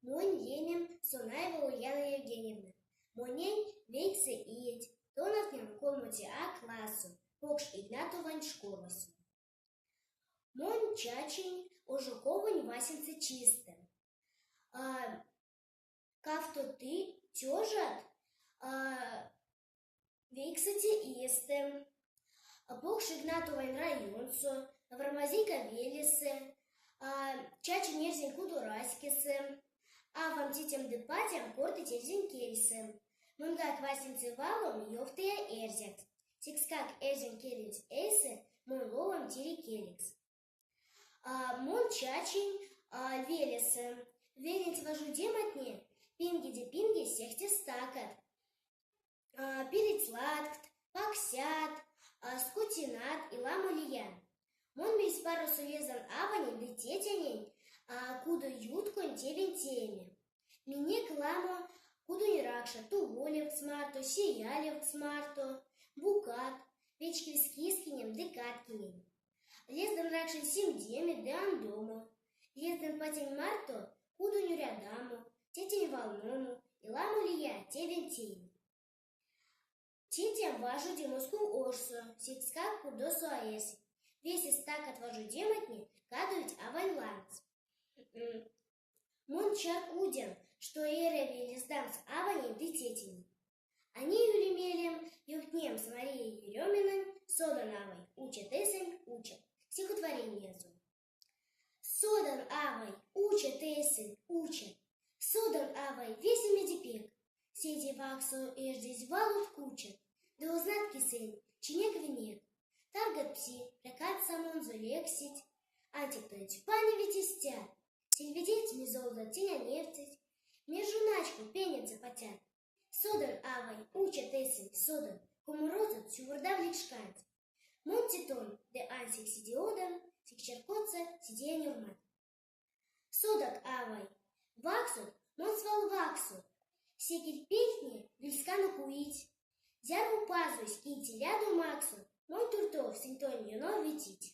Монь лемем Сонаева Ульяна Евгеньевна. Монень вейксэ иеть, тонавтнян колмоце А классо, Покш Игнатовань школасо. Мон чачинь ожоковонь васенце чистэ. Кавто тёжат вейксэце иестэ Покш Игнатовань районсо, Вармазейка велесэ, чачинь эрзянь кудораськесэ, авам, тетям ды патям кортыть эрзянь кельсэ. Монгак васенце валом ёвтыя эрзякс, секскак эрзянь келенть эйсэ мон лован тиринь келекс. Мон чачинь велесэ. Веленть важодематне пингеде-пингес сехте стакат. Пирить латкт, паксят, скотинат и ламо лия. Мон мельспаросо лездан аванень ды тетянень кудо ютконь тевень тееме. Минек ламо кудонь ракша, туволевкс марто, сеялевкс марто, букат, вечкевсь кискинем ды каткинем. Лездан ракшань симдеме ды андомо. Лездан патянь марто кудонь урядамо, тетянь валномо и ламо лия тевень тееме. Тетям важоди Москов ошсо, секскак кудосо а эрси. Весе стакат важодематне кадовить авань лангс. Мон чарькодян, што эряви лездамс аванень ды тетянень. А ней ули мелем ёвтнемс Мария Ереминань Содан авай, учат эсень, учат стихотворениязо. Содан, авай, учат эсень, учат. Содан, авай, весемеде пек. Седе вакссо эждезь валот кучат, ды ознат кисэнь, чинек-венек. Таргат пси, прякат самонзо лексить, ансяк тонть паневить истя. Сельведеть мизолдат, тень а невтить, межу начко пеняця патят. Содан, авай, учат эсень, содан, коморозот сювордавлик шканть. Мон те тон, ды ансяк седе одан, сек чарькодьса, седеень ормат. Содак, авай, вакссот, мон свал вакссот. Секеть пельтне вельсканок уить. Зяро пазось кинть илядо максо, монь туртов сынь тонь ёнов ветить.